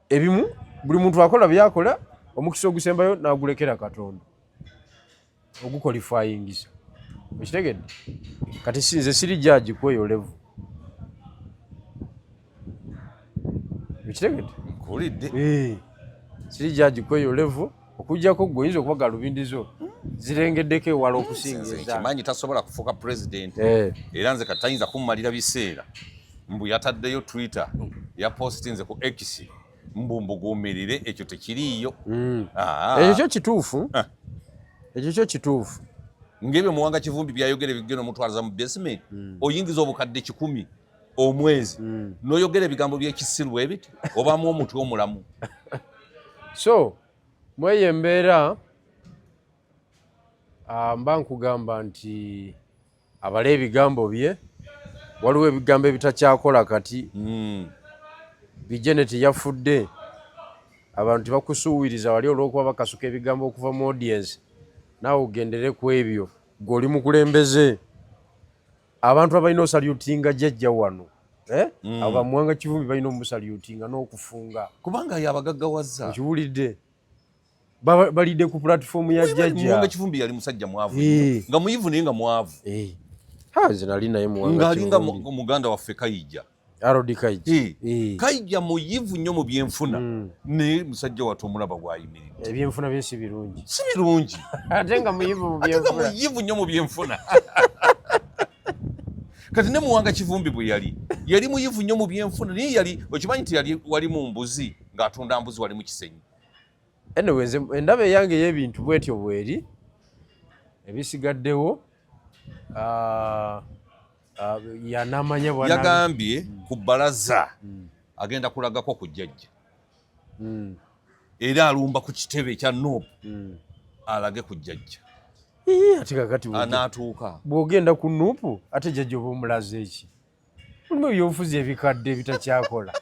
Ebimu buli muntu akola byakola, omukisa ogusembayo n'agulekera Katonda oguqualifyingisa. Okitegedde? Kati si nze siri judge kweyo level. Okitegedde? Nkuwulidde. Eh, siri judge kweyo level, okuggyako gwe oyinza okuba galubindi zo zirengeddeko ewala okusinga Nze ezange. nkimanyi tasobola kufuuka president. Eh, Era nze kati tayinza kummalira biseera mbu yataddeyo Twitter, yapostinze ku X, mbu mbuguumirire, ekyo tekiriiyo. Ah. Ekyo kyo kituufu. Ah. Ekyo kyo kituufu. Ng'ebyo Muwanga Kivumbi byayogera ebigenda omutwalaza mu basement, oyingiza obukadde 100 omwezi, n'oyogera ebigambo by'ekisiru ebiti, obaamu omutwe omulamu? So mweyo embeera, mba nkugamba nti abale ebigambo bye, waliwo ebigambo ebitakyakola kati. Bijanet yafudde, abantu tebakusuubiriza wali olw'okuba bakasuka ebigambo okuva mu audience, naawe ogendere ku ebyo. Gwe oli mukulembeze, abantu abalina osalutinga jjajja wano, eh? Abo Bamuwanga Kivumbi balina omusalutinga n'okufunga. Kubanga yabagaggawaza. Okiwulidde? Balidde ku platform ya jjajja. Muwanga Kivumbi yali musajja mwavu Eh. nnyo. Nga muyivu naye nga mwavu. Eh. Ha, nze nali naye Muwanga Ng'alinga Kivumbi. muganda waffe Kayija. Arodi Kaija. Eh. Eh. Kayija muyivu nnyo mu byenfuna, naye musajja wattu omulaba bw'ayimiridde. Ebyenfuna bye si birungi. Si birungi. Ate nga muyivu mu Ate nga byenfuna. muyivu nnyo mu byenfuna. Kati ne Muwanga Kivumbi bwe yali, yali muyivu nnyo mu byenfuna, naye yali okimanyi nti yali wali mu mbuzi, ng'atunda mbuzi wali mu Kisenyi. Anyway, nze endaba eyange ey'ebintu bwetyo bweri. Ebisigaddewo yanamanya bwana. Yagambye ku bbalaza agenda kulagako ku jjajja. Era alumba ku kitebe ekya NUP alage ku jjajja. Ate kakati anaatuuka bw'ogenda ku NUP, ate jjajja oba omulaze eki? Mulimu ebyobufuzi ebikadde ebitakyakola.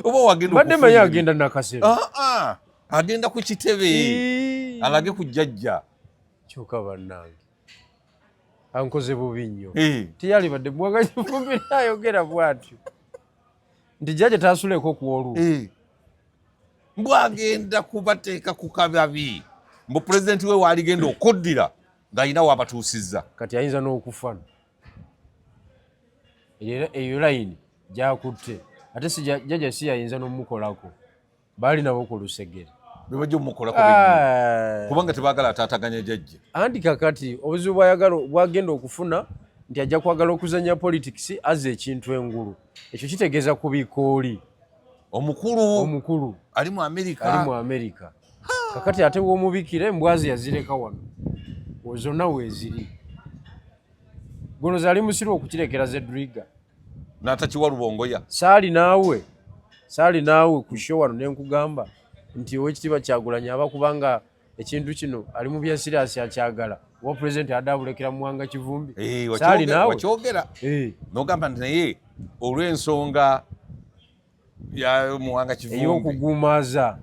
Oba wagenda Mbadde manyi agenda Nakasero. Ah, ah, agenda ku kitebe alage ku jjajja. Kyokka bannange, ankoze bubi nnyo. Teyalibadde Muwanga Kivumbi ayogera bw'atyo nti jjajja tasuleko ku olwo. Mbwagenda kubateeka ku kababi, mbu pulezidenti we waaligenda okuddira ng'alina waabatuusizza. Kati ayinza n'okufa era eyo layini gyakutte, ate si jjajja si yayinza n'omukolako, baali nabo ku lusegere. Bebajja omukolako bennyini, kubanga tebaagala ataataganya jjajja. Anti kakati obuzibu bwayagala bwagenda okufuna nti ajja kwagala okuzanya politics, azza ekintu engulu, ekyo kitegeeza kubikooli. Omukulu. Omukulu. Ali mu Amerika. Ali mu Amerika. Kakati ate womubikira embwazi yazireka wano zonna weeziri, guno zaali musiru okukirekera Zedriga. N'atakiwa Lubongoya. Saali naawe ku show wano nenkugamba nti Owekitiibwa Kyagulanyi aba kubanga ekintu kino ali mu bya serious, akyagala oba pulezidenti adde abulekera Muwanga Kivumbi. Saali naawe. Wakyogera n'ogamba nti naye olw'ensonga ya Muwanga Kivumbi ey'okugumaza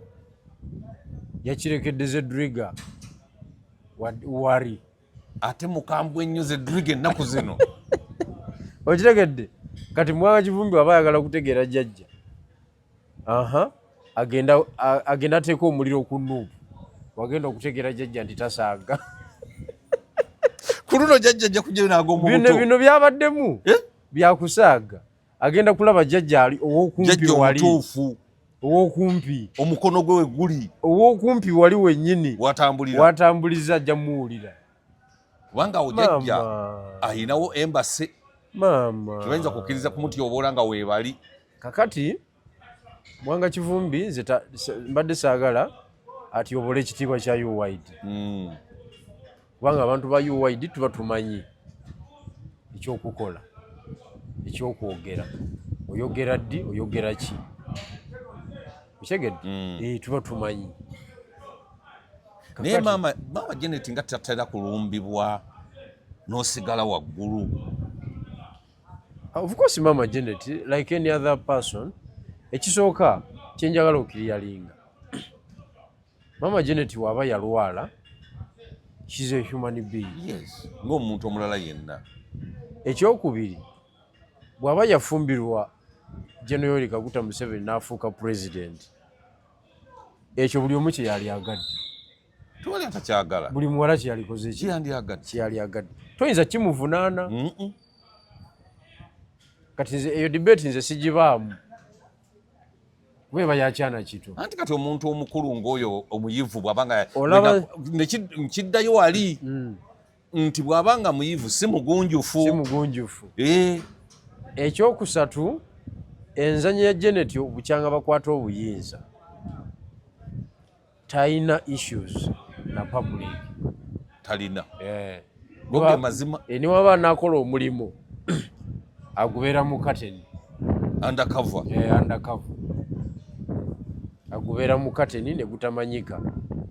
yakirekedde Zedriga wari. Ate mukambwe ennyo Zedriga ennaku zino. Okitegedde? Kati Muwanga Kivumbi waba ayagala kutegeera jjajja, aha, agenda ateeka omuliro ku NUP, wagenda okutegeera jjajja nti tasaaga. Ku luno jjajja ajja kujjayo n'ag'omu Bino buto. Bino byabaddemu Eh? byakusaaga, agenda kulaba jjajja ali ow'okumpi Jjajja wali omutuufu. Ow'okumpi. Omukono gwe we guli. Ow'okumpi wali wennyini. Watambulira. Watambuliza ajja muwulira. Kubanga awo jjajja Maama. ayinawo embassy. Maama. Tebayinza kukkiriza kumutyoboola nga weebali. Kakati Mwanga Kivumbi nze mbadde saagala atyobole ekitiibwa kya UYD, kubanga abantu ba UYD tuba tumanyi ekyokukola, ekyokwogera, oyogera ddi, oyogera ki, okitegedde? Eh, tuba tumanyi. Naye maama Janet nga tatera kulumbibwa n'osigala waggulu. Of course, Mama Janet, like any other person, ekisooka kyenjagala okiriyalinga, Mama Janet waaba yalwala, she's a human being. Yes, ng'omuntu omulala yenna. Ekyokubiri, bw'aba yafumbirwa General Yoweri Kaguta Museveni n'afuuka president, ekyo buli omu kye yali agadde. Tewali atakyagala. Buli muwala kye yalikoze ki? Kiyandyagadde. Kye yali agadde, toyinza kimuvunaana. Kati nze eyo debate nze sigibaamu, kuba eba yakyana kito. Anti kati omuntu omukulu ng'oyo omuyivu bw'abanga nkiddayo wali nti bw'abanga muyivu si mugunjufu. Si mugunjufu. Eh. Ekyokusatu, enzanya ya Janet obukyanga bakwata obuyinza, talina issues na public. Talina. Eh. Goge mazima. Niwaba nakola omulimu agubeera mu kateni. Undercover. Eh, undercover, agubeera mu kateni ne gutamanyika.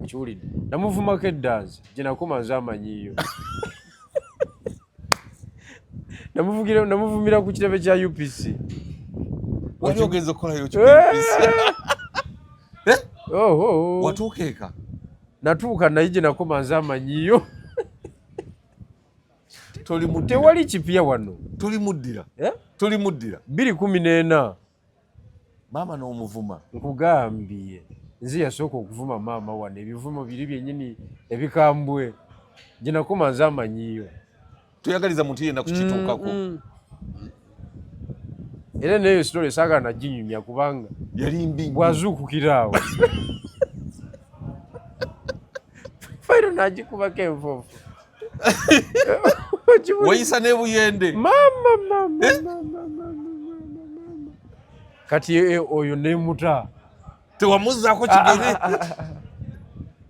Okiwulidde? Namuvumako eddanzi gye nakoma nze amanyiyo. Namuvumira ku kirebe kya UPC. Wali ogenza okukolayo ki? Eh! Oh. Watuuka eka? Natuuka, naye gye nakoma nze amanyiyo. Toli muddira. Tewali kipya wano. Toli muddira. Eh? Toli muddira. 2014. Maama n'omuvuma? Nkugambye, nze yasooka okuvuma maama wano, ebivumo biri byennyini ebikambwe. Gye nakoma nze amanyiyo. Toyagaliza muntu yenna kukituukako. Era neyo story saagala naginyumya kubanga Yali mbi nnyo. Bwazuukukira awo fayiro nagikubako enfuufu. Wayisa n'ebuyende. Mama, mama, mama, mama, mama, mama. Kati oyo nemuta. Tewamuzaako kigere?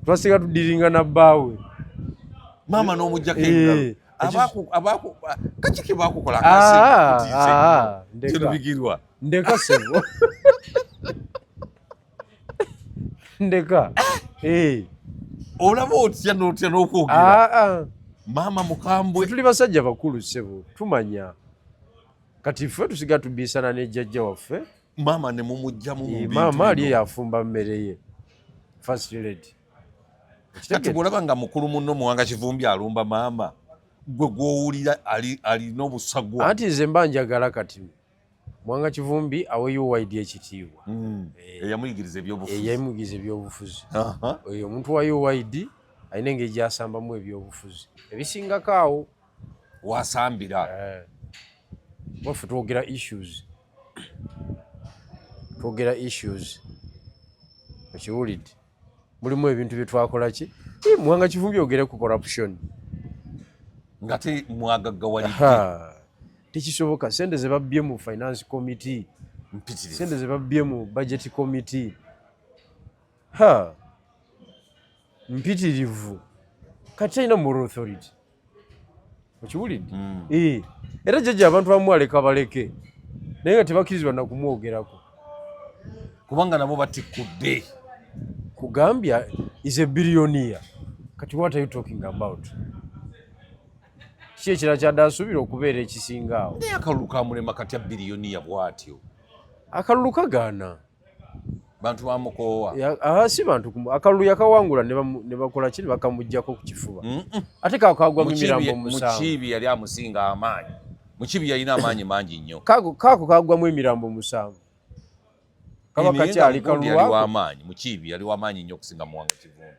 Twasiga tudiringa na bbaawe. Maama n'omuggyako engalo? Kaki ke bakukola? Ah, ndeka. Kino bigirwa. Ndeka sebo, ndeka. Olaba otya n'otya n'okwogera. Ah, ah. Maama mukambwe. Tuli basajja bakulu ssebo, tumanya. Kati ffe tusiga tubiisana ne jjajja waffe. Maama ne mumugjamu mu bintu. Maama ali yafumba mmere ye, first lady. Kati bw'olaba nga mukulu munno Muwanga Kivumbi alumba maama, gwe gw'owulira alina obusagwa. Anti nze mba njagala kati Muwanga Kivumbi awe UYD ekitiibwa. Eyamuyigiriza ebyobufuzi. Eyamuyigiriza ebyobufuzi. Oyo omuntu wa UYD alina engeri gy'asambamu ebyobufuzi ebisingako awo wasambira. Waffe twogera issues, twogera issues, okiwulidde? Mulimu ebintu bye twakola ki? Muwanga Kivumbi ogere ku corruption nga te mwagaggawalidde. Tekisoboka. Sente ze babbye mu finance committee, sente ze babbye mu budget committee, ha, mpitirivu. Kati talina moral authority, okiwulidde? Era jjajja abantu abamu aleka baleke, naye nga tebakkirizibwa nakumwogerako, kubanga nabo batikkudde. Kugambya is a billionaire. Kati what are you talking about? Ki ekirala kyadde asuubira okubeera ekisinga awo? Naye akalulu kamulema katya billionaire bw'atyo? Akalulu kagaana. Bantu bamukoowa. Si bantu, akalulu yakawangula ne bakola ki, ne bakamugjako ku kifuba. Ate kakagwamu emirambo musanvu. Mukiibi yali amusinga amaanyi. Mukiibi yalina amaanyi mangi nnyo. Kaako kagwamu emirambo musanvu. Kaba kakyali kalulu. Yali w'amaanyi. Mukiibi yali w'amaanyi nnyo okusinga Muwanga Kivumbi.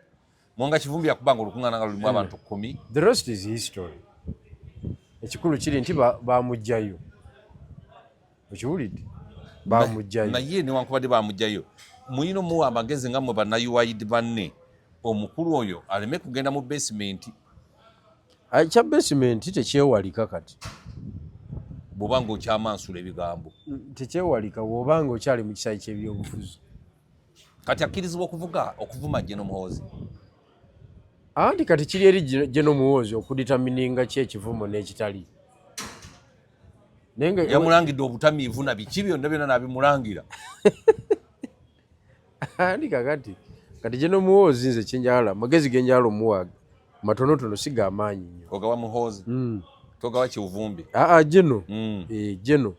Muwanga Kivumbi yakubanga olukuŋŋaana nga lulimu abantu 10. The rest is history. Ekikulu kiri nti bamuggyayo. Okiwulidde? Bamuggyayo. Naye newankubadde bamuggyayo, muyina omuwa amagezi nga mmwe banna-UYD banne, omukulu oyo aleme kugenda mu basement. Ekya basement tekyewalika kati. Bw'oba ng'okyamansula ebigambo. Tekyewalika bw'oba ng'okyali mu kisaawe ky'ebyobufuzi. Kati akkirizibwa okuvuga okuvuma General Muhoozi? Anti kati kiri eri General Muhoozi okudetermininga ki ekivumo n'ekitali. Yamulangidde obutamiivu na biki byonna byonna n'abimulangira. Anti kakati kati General Muhoozi nze kyenjagala, amagezi ge njagala omuwa matonotono, si ga maanyi nnyo. Ogawa Muhoozi? Togawa Kivumbi? Aa, General. General.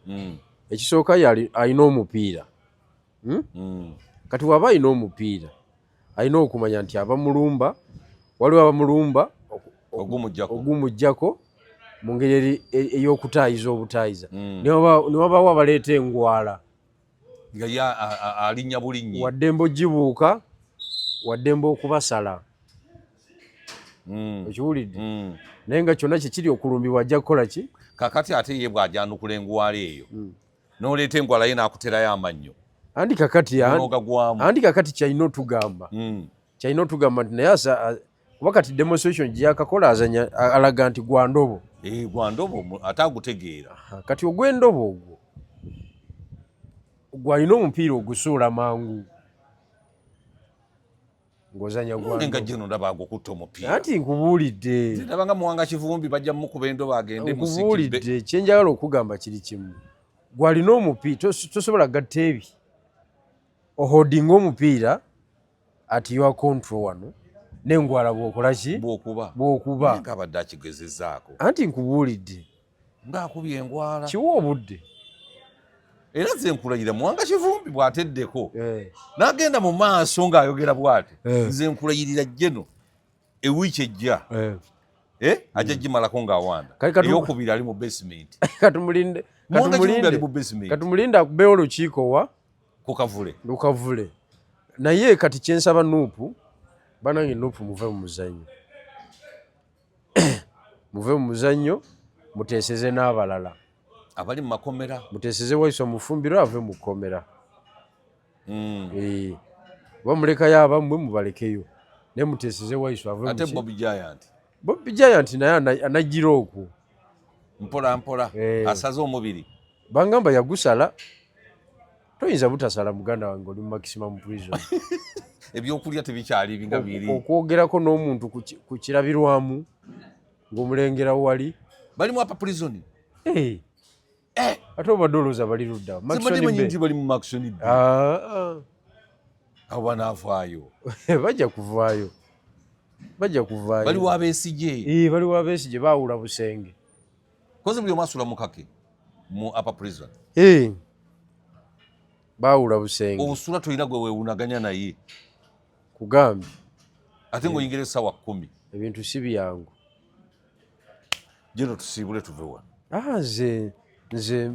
Ekisooka alina omupiira. Kati bw'aba alina omupiira, alina okumanya nti abamulumba, waliwo abamulumba ogumuggyako mu ngeri ey'okutaayiza obutaayiza. Ne wabaawo abaleeta engwala. Nga ye alinnya bulinnyi. Waddembe ogibuuka, waddembe okubasala. Okiwulidde? Naye nga kyonna kye kiri okulumbibwa ajja kukola ki? Kakati ate ye bw'ajanukula engwala eyo, n'oleeta engwala ye n'akuterayo amannyo. Anti kakati N'ogagwamu. Anti kakati kyalina otugamba. Kyalina otugamba nti naye kuba kati demonstration gye yakakola azanya alaga nti gwa ndobo. Gwa ndobo ate agutegeera. Kati ogw'endobo ogwo gwalina omupiira ogusuula mangu ng'ozanya gwa nga ndobo. Gino ndaba agukutta omupiira. Anti nkubuulidde. Ndaba nga Muwanga Kivumbi bajja mukuba endobo agende mu sick bay. Nkubuulidde, kyenjagala okugamba kiri kimu: gwalina omupiira, tosobola gatta ebi oholdinga omupiira at your control wano n'engwala bw'okola ki? Bw'okuba. Bw'okuba. Nga abadde akigezezaako. Anti nkubuulidde. Ng'akubye engwala. Kiwa obudde. Era nze nkulayira, Muwanga Kivumbi bw'ateddeko n'agenda mu maaso ng'ayogera bw'ati, nze nkulayirira jjeno ewiiki ejja ajja gimalako ng'awanda. Eyokubiri ali mu basement. Katumulinde. Muwanga Kivumbi ali mu basement. Katumulinde akubeewo olukiiko wa ku Kavule. Lukavule. Naye kati kyensaba NUP banange, NUP muve mu muzannyo, muve mu muzannyo, muteeseze n'abalala abali mu makomera. Muteeseze Waiswa Mufumbiro ave mu kkomera. Oba mulekayo abammwe mubalekeyo, naye muteeseze Waiswa ave. Ate Bobi Giant? Bobi Giant naye anajjira okwo. Mpola mpola. Asaze omubiri. Bangamba yagusala. Toyinza butasala, muganda wange, oli mu maximum prison. Ebyokulya tebikyali binga biri. Okwogerako n'omuntu ku kirabirwamu ng'omulengera wali. Bali mu upper prison? Eh. Ate obadde olowooza bali ludda? Simanyi nti bali mu Maxon Bay. Ah, ah. Abo banaavaayo? Bajja kuvaayo. Bajja kuvaayo. Bali wa Besigye. Eh, bali wa Besigye, baawula busenge. Kozi buli omu asula mukake mu upper prison. Eh. Baawula busenge. Osula tolina gwe weewunaganya naye. Kugambye. Ate ng'oyingira essaawa 10. Ebintu si byangu. Gino tusiibule tuve wano. Ah, nze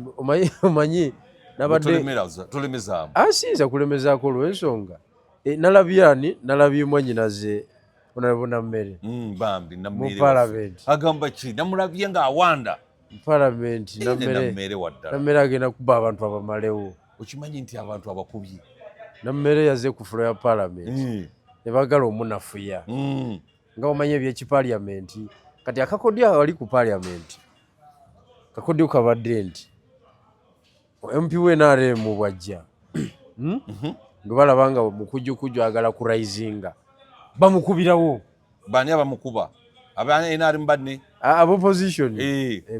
omanyi nabadde tolemezaamu. Ah, siyinza kulemezaako olw'ensonga. E, nalabye ani? Nalabye mwannyinaze Honorable Nammere. Bambi Nammere. Mu parliament. Agamba ki? Namulabye ng'awanda. Mu parliament Nammere. Nammere waddala. Nammere agenda kuba abantu abamalewo. Okimanyi nti abantu abakubye. Nammere yazze ku floor ya parliament. Ne baagala omunafuya. Nga omanyi eby'ekipaliamenti. Kati akakodyo wali ku parliament. Kakodyo kabadde nti MP we NRM bw'ajja. Nga balaba nga mukujjukujju agala kuraisinga. Bamukubirawo. Bani abamukuba? Aba NRM banne? Aba opposition.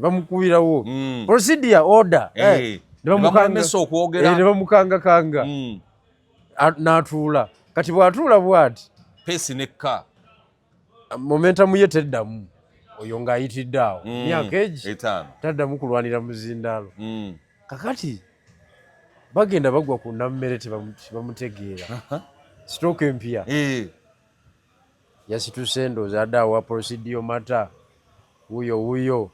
Bamukubirawo. Procedure order. Ne bamulemesa okwogera. Ne bamukangakanga. N'atuula. Kati bw'atuula bw'ati. Pesi nekka. Momentum ye teddamu. Oyo ng'ayitidde awo. Myaka egi 5. Taddamu kulwanira muzindaalo. Kakati bagenda bagwa ku Nammere tebamutegeera. Stroke empya. Yasituse endowooza adde awa procedure mata. Wuyo wuyo.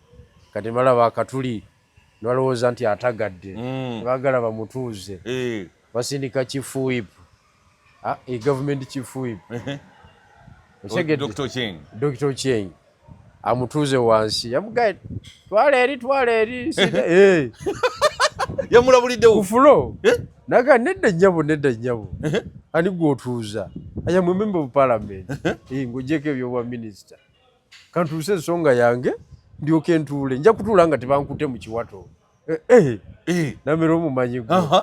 Kati balaba akatuli ne balowooza nti atagadde. Ne baagala bamutuuze. Basindika chief whip. Government chief whip. Dr. Ochieng. Dr. Ochieng. Amutuuze wansi. Yamugaye twala eri twala eri. Yamulabuliddewo. Ku floor. Naga nedda nnyabo nedda nnyabo. Ani gw'otuuza? I am a member of parliament. Ng'oggyeko eby'obwa minisita. Kantuuse ensonga yange ndyoke ntuule. Nja kutuula nga tebankute mu kiwato. Nammere omumanyi gwe.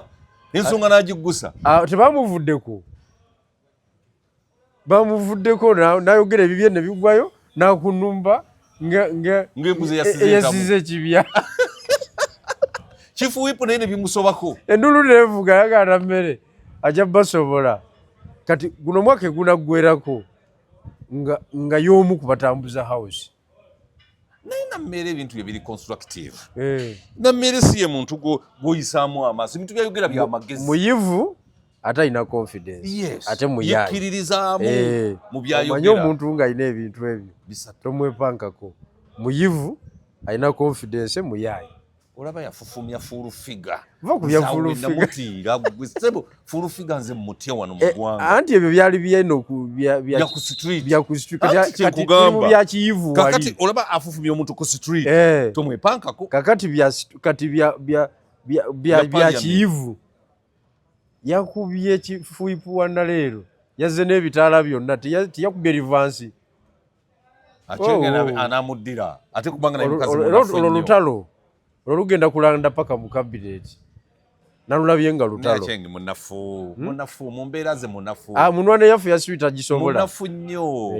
Ensonga n'agiggusa. Tebamuvuddeko. Bamuvuddeko n'ayogera ebibye ne biggwayo n'akunumba ng'embuzi eyasize ekibya. Chief whip naye ne bimusobako. Endulu neevuga yagaana mmere ajja basobola. Kati guno omwaka egunaggwerako nga y'omu ku batambuza house. Naye Nammere ebintu bye biri constructive. Nammere si ye muntu gw'oyisaamu amaaso. Ebintu byayogera bya magezi. Muyivu ate alina confidence. Yes. Ate muyaaye. Yekkiririzaamu mu byayogera. Omanyi omuntu ng'alina ebintu ebyo. Tomwepankako. Muyivu alina confidence muyaaye. Olaba yafufumya full figure. Va ku bya full figure. Namutiira gwe ssebo full figure nze mutya wano mu ggwanga. Anti ebyo byali byeno ku bya ku street. Bya ku street. Kati mu bya kiyivu wali. Kakati olaba afufumya omuntu ku street. Tomwepankako. Kakati bya kati bya bya bya bya kiyivu. Yakubye kifuipu wa naleero. Yazze n'ebitaala byonna teyakubye reverse. Achenga anamuddira ate kubanga naye mukazi munafu nnyo. Olwo lutalo. Olwo lugenda kulanda paka mu cabinet. Nalulabye nga lutalo. Achenga munafu, munafu mu mbeera ze munafu. Munwane yaffe ya street agisobola. Munafu nnyo.